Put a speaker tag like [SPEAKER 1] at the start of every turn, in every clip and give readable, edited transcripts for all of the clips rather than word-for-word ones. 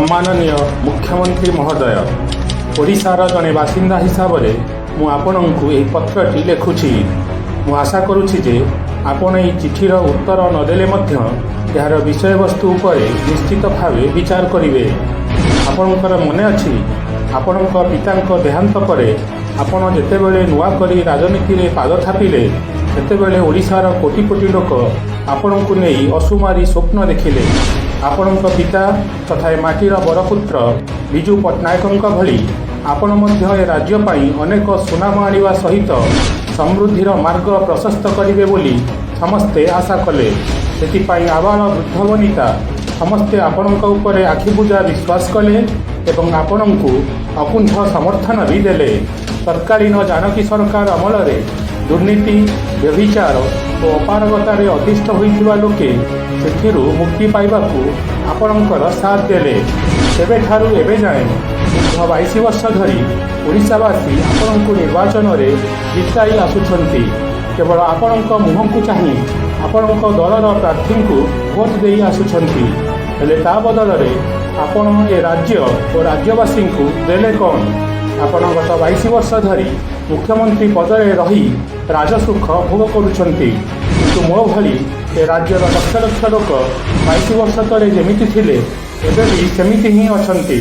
[SPEAKER 1] ସମ୍ମାନନୀୟ ମୁଖ୍ୟମନ୍ତ୍ରୀ ମହୋଦୟ, ଓଡ଼ିଶାର ଜଣେ ବାସିନ୍ଦା ହିସାବରେ ମୁଁ ଆପଣଙ୍କୁ ଏହି ପତ୍ରଟି ଲେଖୁଛି। ମୁଁ ଆଶା କରୁଛି ଯେ ଆପଣ ଏହି ଚିଠିର ଉତ୍ତର ନଦେଲେ ମଧ୍ୟ ଏହାର ବିଷୟବସ୍ତୁ ଉପରେ ନିଶ୍ଚିତ ଭାବେ ବିଚାର କରିବେ। ଆପଣଙ୍କର ମନେ ଅଛି, ଆପଣଙ୍କ ପିତାଙ୍କ ଦେହାନ୍ତ ପରେ ଆପଣ ଯେତେବେଳେ ନୂଆ କରି ରାଜନୀତିରେ ପାଦ ଥାପିଲେ, ସେତେବେଳେ ଓଡ଼ିଶାର କୋଟି କୋଟି ଲୋକ ଆପଣଙ୍କୁ ନେଇ ଅସୁମାରୀ ସ୍ୱପ୍ନ ଦେଖିଲେ। ଆପଣଙ୍କ ପିତା ତଥା ଏ ମାଟିର ବରପୁତ୍ର ବିଜୁ ପଟ୍ଟନାୟକଙ୍କ ଭଳି ଆପଣ ମଧ୍ୟ ଏ ରାଜ୍ୟ ପାଇଁ ଅନେକ ସୁନାମ ଆଣିବା ସହିତ ସମୃଦ୍ଧିର ମାର୍ଗ ପ୍ରଶସ୍ତ କରିବେ ବୋଲି ସମସ୍ତେ ଆଶା କଲେ। ସେଥିପାଇଁ ଆବାଳ ବୃଦ୍ଧ ବନିତା ସମସ୍ତେ ଆପଣଙ୍କ ଉପରେ ଆଖିବୁଜା ବିଶ୍ୱାସ କଲେ ଏବଂ ଆପଣଙ୍କୁ ଅକୁଣ୍ଠ ସମର୍ଥନ ବି ଦେଲେ। ତତ୍କାଳୀନ ଜାନକୀ ସରକାର ଅମଳରେ ଦୁର୍ନୀତି, ବ୍ୟଭିଚାର ଓ ଅପାରଗତାରେ ଅତିଷ୍ଠ ହୋଇଥିବା ଲୋକେ ସେଥିରୁ ମୁକ୍ତି ପାଇବାକୁ ଆପଣଙ୍କର ସାଥ ଦେଲେ। ସେବେଠାରୁ ଏବେ ଯାଏଁ ଦୀର୍ଘ 22 ବର୍ଷ ଧରି ଓଡ଼ିଶାବାସୀ ଆପଣଙ୍କୁ ନିର୍ବାଚନରେ ଜିତାଇ ଆସୁଛନ୍ତି। କେବଳ ଆପଣଙ୍କ ମୁହଁକୁ ଚାହିଁ ଆପଣଙ୍କ ଦଳର ପ୍ରାର୍ଥୀଙ୍କୁ ଭୋଟ ଦେଇ ଆସୁଛନ୍ତି। ହେଲେ ତା ବଦଳରେ ଆପଣ ଏ ରାଜ୍ୟ ଓ ରାଜ୍ୟବାସୀଙ୍କୁ ଦେଲେ କ'ଣ? ଆପଣ ଗତ 22 ବର୍ଷ ଧରି ମୁଖ୍ୟମନ୍ତ୍ରୀ ପଦରେ ରହି ରାଜସୁଖ ଭୋଗ କରୁଛନ୍ତି। କିନ୍ତୁ ମୋ ଭଳି ଏ ରାଜ୍ୟର ଲକ୍ଷ ଲକ୍ଷ ଲୋକ 22 ବର୍ଷ ତଳେ ଯେମିତି ଥିଲେ, ଏବେ ବି ସେମିତି ହିଁ ଅଛନ୍ତି।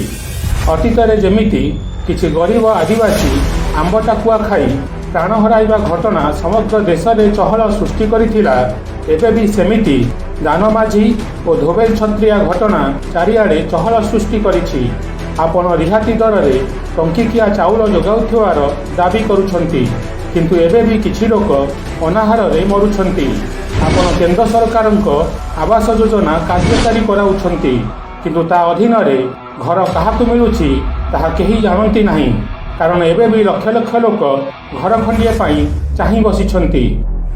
[SPEAKER 1] ଅତୀତରେ ଯେମିତି କିଛି ଗରିବ ଆଦିବାସୀ ଆମ୍ବ ଟାକୁଆ ଖାଇ ପ୍ରାଣ ହରାଇବା ଘଟଣା ସମଗ୍ର ଦେଶରେ ଚହଳ ସୃଷ୍ଟି କରିଥିଲା, ଏବେ ବି ସେମିତି ଦାନ ମାଝୀ ଓ ଧୋବେଇ ଛତ୍ରିଆ ଘଟଣା ଚାରିଆଡ଼େ ଚହଳ ସୃଷ୍ଟି କରିଛି। ଆପଣ ରିହାତି ଦରରେ ଟଙ୍କିକିଆ ଚାଉଳ ଯୋଗାଉଥିବାର ଦାବି କରୁଛନ୍ତି, କିନ୍ତୁ ଏବେ ବି କିଛି ଲୋକ ଅନାହାରରେ ମରୁଛନ୍ତି। ଆପଣ କେନ୍ଦ୍ର ସରକାରଙ୍କ ଆବାସ ଯୋଜନା କାର୍ଯ୍ୟକାରୀ କରାଉଛନ୍ତି, କିନ୍ତୁ ତା ଅଧୀନରେ ଘର କାହାକୁ ମିଳୁଛି, ତାହା କେହି ଜାଣନ୍ତି ନାହିଁ। କାରଣ ଏବେ ବି ଲକ୍ଷ ଲକ୍ଷ ଲୋକ ଘର ଖଣ୍ଡିଏ ପାଇଁ ଚାହିଁ ବସିଛନ୍ତି।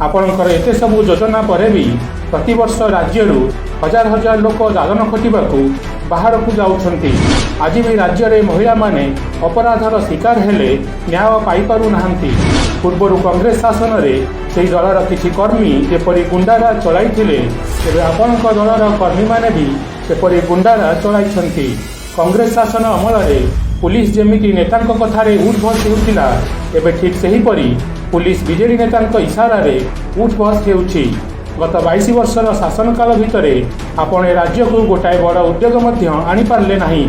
[SPEAKER 1] ଆପଣଙ୍କର ଏତେ ସବୁ ଯୋଜନା ପରେ ବି ପ୍ରତିବର୍ଷ ରାଜ୍ୟରୁ ହଜାର ହଜାର ଲୋକ ଦାଦନ ଖଟିବାକୁ ବାହାରକୁ ଯାଉଛନ୍ତି। ଆଜି ବି ରାଜ୍ୟରେ ମହିଳାମାନେ ଅପରାଧର ଶିକାର ହେଲେ ନ୍ୟାୟ ପାଇପାରୁନାହାନ୍ତି। ପୂର୍ବରୁ କଂଗ୍ରେସ ଶାସନରେ ସେହି ଦଳର କିଛି କର୍ମୀ ଯେପରି ଗୁଣ୍ଡାରାଜ ଚଳାଇଥିଲେ, ଏବେ ଆପଣଙ୍କ ଦଳର କର୍ମୀମାନେ ବି ସେପରି ଗୁଣ୍ଡାରାଜ ଚଳାଇଛନ୍ତି। କଂଗ୍ରେସ ଶାସନ ଅମଳରେ ପୁଲିସ ଯେମିତି ନେତାଙ୍କ କଥାରେ ଉଠ୍ ବସ୍ ହେଉଥିଲା, ଏବେ ଠିକ୍ ସେହିପରି ପୁଲିସ ବିଜେଡି ନେତାଙ୍କ ଇସାରାରେ ଉଠ୍ ବସ୍ ହେଉଛି। ଗତ 22 ବର୍ଷର ଶାସନକାଳ ଭିତରେ ଆପଣ ଏ ରାଜ୍ୟକୁ ଗୋଟାଏ ବଡ଼ ଉଦ୍ୟୋଗ ମଧ୍ୟ ଆଣିପାରିଲେ ନାହିଁ।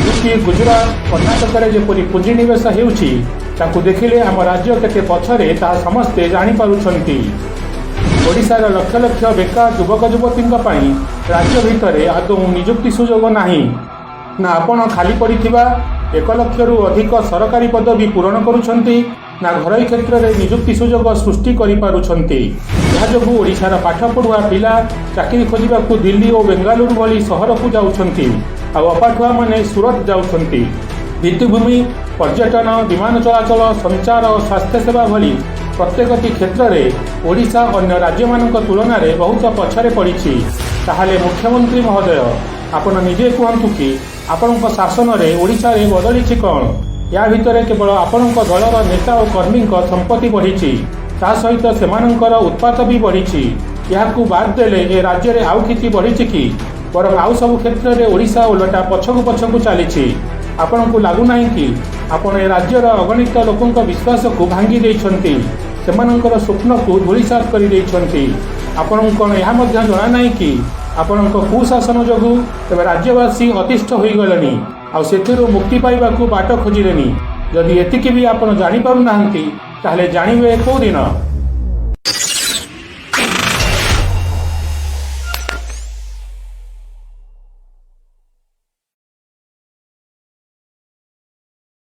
[SPEAKER 1] ୟୁପି, ଗୁଜୁରାଟ, କର୍ଣ୍ଣାଟକରେ ଯେପରି ପୁଞ୍ଜିନିବେଶ ହେଉଛି, ତାକୁ ଦେଖିଲେ ଆମ ରାଜ୍ୟ କେତେ ପଛରେ, ତାହା ସମସ୍ତେ ଜାଣିପାରୁଛନ୍ତି। ଓଡ଼ିଶାର ଲକ୍ଷ ଲକ୍ଷ ବେକାର ଯୁବକ ଯୁବତୀଙ୍କ ପାଇଁ ରାଜ୍ୟ ଭିତରେ ଆଦୌ ନିଯୁକ୍ତି ସୁଯୋଗ ନାହିଁ। ନା ଆପଣ ଖାଲି ପଡ଼ିଥିବା 1 ଲକ୍ଷରୁ ଅଧିକ ସରକାରୀ ପଦବୀ ପୂରଣ କରୁଛନ୍ତି, ନା ଘରୋଇ କ୍ଷେତ୍ରରେ ନିଯୁକ୍ତି ସୁଯୋଗ ସୃଷ୍ଟି କରିପାରୁଛନ୍ତି। ଏହା ଯୋଗୁଁ ଓଡ଼ିଶାର ପାଠ ପଢ଼ୁଆ ପିଲା ଚାକିରି ଖୋଜିବାକୁ ଦିଲ୍ଲୀ ଓ ବେଙ୍ଗାଲୁରୁ ଭଳି ସହରକୁ ଯାଉଛନ୍ତି, ଆଉ ଅପାଠୁଆମାନେ ସୁରତ ଯାଉଛନ୍ତି। ଭିତ୍ତିଭୂମି, ପର୍ଯ୍ୟଟନ, ବିମାନ ଚଳାଚଳ, ସଞ୍ଚାର ଓ ସ୍ୱାସ୍ଥ୍ୟସେବା ଭଳି ପ୍ରତ୍ୟେକଟି କ୍ଷେତ୍ରରେ ଓଡ଼ିଶା ଅନ୍ୟ ରାଜ୍ୟମାନଙ୍କ ତୁଳନାରେ ବହୁତ ପଛରେ ପଡ଼ିଛି। ତାହେଲେ ମୁଖ୍ୟମନ୍ତ୍ରୀ ମହୋଦୟ, ଆପଣ ନିଜେ କୁହନ୍ତୁ କି ଆପଣଙ୍କ ଶାସନରେ ଓଡ଼ିଶାରେ ବଦଳିଛି କ'ଣ? ୟା ଭିତରେ କେବଳ ଆପଣଙ୍କ ଦଳର ନେତା ଓ କର୍ମୀଙ୍କ ସମ୍ପତ୍ତି ବଢ଼ିଛି, ତା ସହିତ ସେମାନଙ୍କର ଉତ୍ପାତ ବି ବଢ଼ିଛି। ଏହାକୁ ବାଦ ଦେଲେ ଏ ରାଜ୍ୟରେ ଆଉ କିଛି ବଢ଼ିଛି କି? ବରଂ ଆଉ ସବୁ କ୍ଷେତ୍ରରେ ଓଡ଼ିଶା ଓଲଟା ପଛକୁ ପଛକୁ ଚାଲିଛି। ଆପଣଙ୍କୁ ଲାଗୁନାହିଁ କି ଆପଣ ଏ ରାଜ୍ୟର ଅଗଣିତ ଲୋକଙ୍କ ବିଶ୍ୱାସକୁ ଭାଙ୍ଗି ଦେଇଛନ୍ତି, ସେମାନଙ୍କର ସ୍ୱପ୍ନକୁ ଧୂଳିସାତ କରିଦେଇଛନ୍ତି? ଆପଣଙ୍କୁ କ'ଣ ଏହା ମଧ୍ୟ ଜଣା ନାହିଁ କି ଆପଣଙ୍କ କୁଶାସନ ଯୋଗୁଁ ଏବେ ରାଜ୍ୟବାସୀ ଅତିଷ୍ଠ ହୋଇଗଲେଣି ଆଉ ସେଥିରୁ ମୁକ୍ତି ପାଇବାକୁ ବାଟ ଖୋଜିଲେଣି? ଯଦି ଏତିକି ବି ଆପଣ ଜାଣିପାରୁନାହାନ୍ତି, ତାହେଲେ ଜାଣିବେ କୋଉଦିନ?